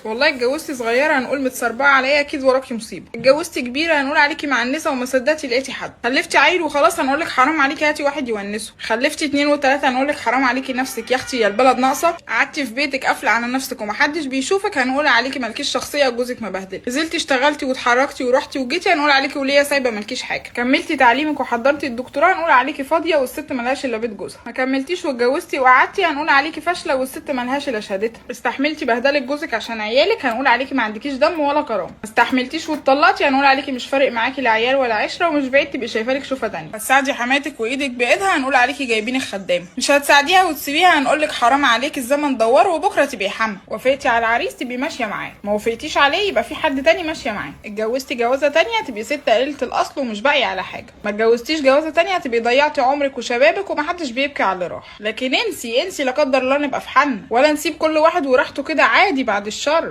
والله اتجوزتي صغيرة هنقول متسربعه عليا، اكيد وراكي مصيبه. اتجوزتي كبيرة هنقول عليكي معنسه وما صدقتي لقيتي حد. خلفتي عيل وخلاص هنقول لك حرام عليكي هاتي واحد يونسه. خلفتي 2 و3 هنقول لك حرام عليكي نفسك يا اختي، يا البلد ناقصه. قعدتي في بيتك قافله على نفسك ومحدش بيشوفك هنقول عليكي مالكيش شخصية وجوزك مبهدل. نزلتي اشتغلتي واتحركتي ورحتي وجيتي هنقول عليكي وليه سايبه مالكيش حاجة. كملتي تعليمك وحضرتي الدكتوراه هنقول عليكي فاضية والست ملهاش الا بيت جوزها. ما كملتيش واتجوزتي وقعدتي هنقول عليكي فاشلة والست ملهاش الا شهادتها. استحملتي بهدله جوزك عشان عيالك هنقول عليكي ما عندكيش دم ولا كرامة. ما استحملتيش واتطلقتي هنقول عليكي مش فارق معاكي لا عيال ولا عشرة، ومش بعيد تبقي شايفه لك شوفه تانية. هتساعدي حماتك وايدك بايدها هنقول عليكي جايبين الخدامة. مش هتساعديها وتسيبيها هنقول لك حرام عليك الزمن دوار وبكره تبقي حامل. وافقتي على العريس تبقي ماشية معاه، ما وافقتيش عليه يبقى في حد تاني ماشية معاه. اتجوزتي جوازه تانية تبقي ست قليله الاصل ومش باقية على حاجة. ما اتجوزتيش جوازه تانية تبقي ضيعتي عمرك وشبابك ومحدش بيبكي على اللي راح. لكن انسي انسي لا قدر الله نبقى في حالنا، ولا نسيب كل واحد وراحته كده عادي بعد الشر.